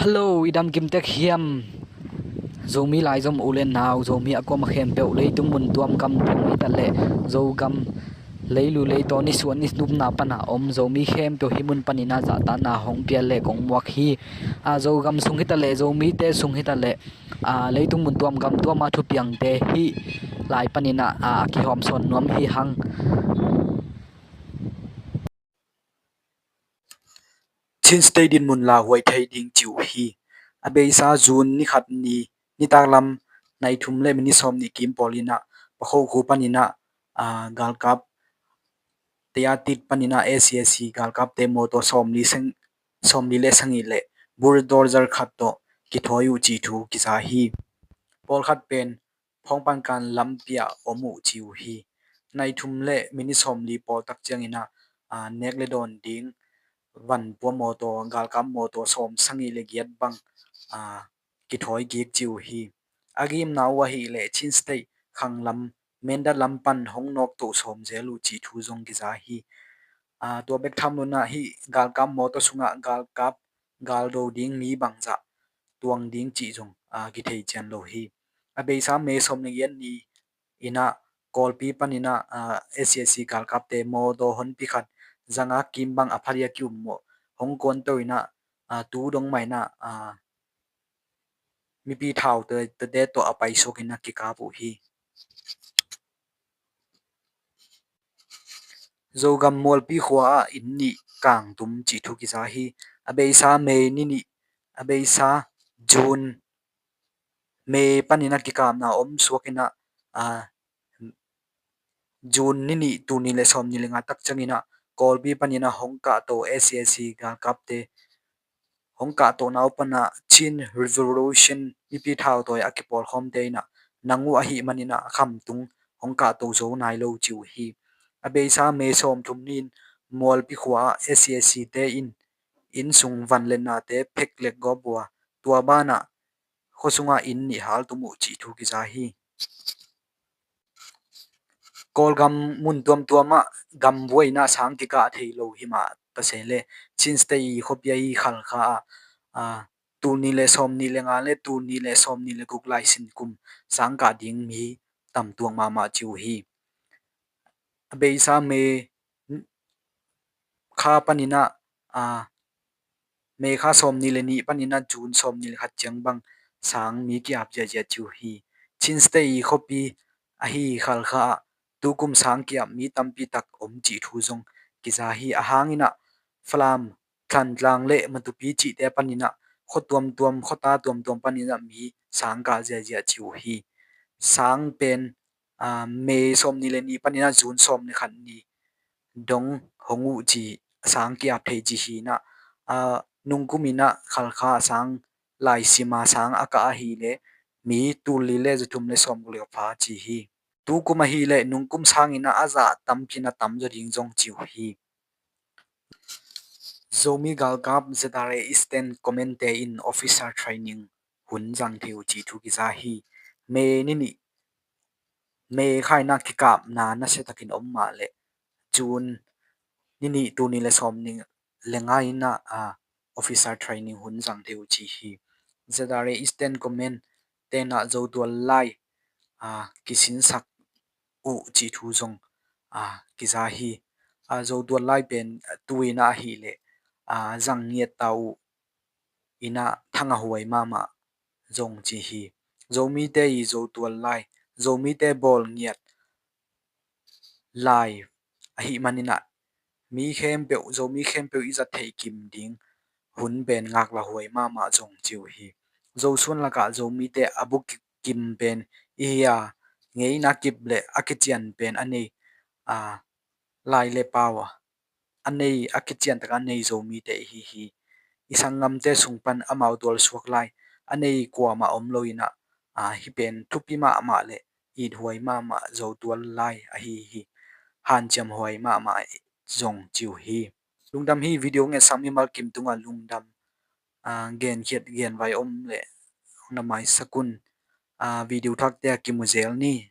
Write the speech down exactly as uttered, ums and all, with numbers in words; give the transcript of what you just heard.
Hello, i dam kim tek hiam? Zomi laizom u le nau, Zomi a kuama khempeuh, leitung mun tuam gam tuam hitaleh, Zogam leilu leitaw nisuan ninupna pana om Zomi khempeuh hih mun paninah zahtakna hong pia le kong muak hi. A, Zogam sung hitaleh, Zomite sung hitaleh, a, leitung mun tuam gam tuama thupiangte hih lai paninah, a, kihawmsawn nuam hi hang. Chin State dinmun lauhuai thei ding ci uh hi. A beisa June ni khat ni, nitaklam nai thum le minit sawm nih kim pawl inah Pakhoukhu paninah, a, galkap, Teyatit paninah S A S C galkapte mawtaw sawmli seng, sawmli le sagih le bulldozer khat tawh kithawi uh ci thu kiza hi. Pawlkhat pen phawngpankan lampi ah om uh ci uh hi. Nai thum le minit sawmli pawl tak cianginah, a, nek le dawn ding vanpua mawtaw, galkap mawtaw sawm sagih le giat bang, a, kithawi kik ci uh hi. A gimna uh ahih leh Chin State khanglam Mindat lam pan hong nawktoh sawm zel uh cih thu zong kiza hi. A, tua bek tham loinah hih galkap mawtaw sungah galkap galdo ding mi bangzah tuang ding cih zong, a, kithei cian lo hi. A beisa May sawm le giat ni inah Kawlpi paninah, a, S A S C galkapte mawtaw honpi khat zanga kim bang a phadiak kiummawh hong kuanto inah, a, tu dong mah inah, a, mipi thau te, te, te tawh a paisuak inah kikap uh hi. Zogam Mualpi khua ah inn nih kangtum cih thu kiza hi. A beisa May ni nih, a beisa June, May paninah kikapna om suak inah, a, June ni nih, tul nih le sawm nih le nga tak cianginah Kawlpi paninah hong kahto S A S C galkapte hong kahtohna uh panah Chin Revolution mipi thautawi a kipawlkhawmte inah nang uh ahih maninah a khamtung hong kahto zo nai lo ci uh hi. A beisa May sawm thum ni-in Mualpi khua ah S A S C te in inn sung vanlennate phek lek gawp uh a, tua banah khua sungah inn nih haltum uh cih thu kiza hi. Kawlgam mun tuamtuamah gambuaina sang kikah thei lo hi mah ta se le Chin State i khuapi ahi Khalkha ah, a, tul nih le sawm nih le nga le tul nih le sawm nih le guk lai sin kum sang kah ding mi tamtuak mahmah ci uh hi. A beisa May kha paninah, a, May kha sawm nih le nih paninah June sawm nih le khat ciang bang sang mi ki-ap ziahziah ci uh hi. Chin State i khuapi ahi Khalkha ah tukum sang ki-ap mi tampi tak om cih thu zong kiza hi. A hanginah Falam, Thantlang le Matupi cihte paninah khua tuamtuam, khuata tuamtuam paninah mi sang kah ziahziah ci uh hi. Sang pen, a, May sawm nih le nih paninah June sawm le khat ni dong hong uh ci, sang ki-ap thei ci hi inah, a, nungkum inah Khalkha sang laisima sang a kah ahih leh mi tul li le zathum le sawm guk le pha ci hi. Tukum ahih leh nungkum sang inah a zah tampi na tamzaw ding zong ci uh hi. Zomi galkap Z R A Eastern Command te in officer training hun zang thei uh cih thu kiza hi. May ni nih, May kha inah kikapna nasiatakin om mah leh June ni nih, tul nih le sawm nih le nga inah, a, officer training hun zang thei uh ci hi. Z R A Eastern Command tenah Zotual lai, a, kisinsak uh cih thu zong, a, kiza hi. A, Zotual lai pen tu inah ahih leh, a, zang ngiat ta uh inah thang a huai mahmah zong ci hi. Zomite i Zotual lai, Zomite bawl ngiat lai ahih maninah mi khempeuh, Zomi khempeuh i zat theih kim ding hun pen ngaklah huai mahmah zong ci uh hi. Zosuan lakah Zomite a bukim pen i hi a, ngeina kip le a kician pen a nei, a, lai le pau a a nei, a kician tak a nei Zomite i hi hi. I sanggamte sung pan amau tualsuak lai a nei kuamah om lo inah, a, hih pen thupi mahmah le ithuai mahmah Zotual lai ahi hi. Hanciam huai mahmah zong ci uh hi. Lungdam hi. Video ngetsak mimal kim tungah lungdam, a, genkhiat genvai om le na maisak un, a, video thakte a kimu zel ni.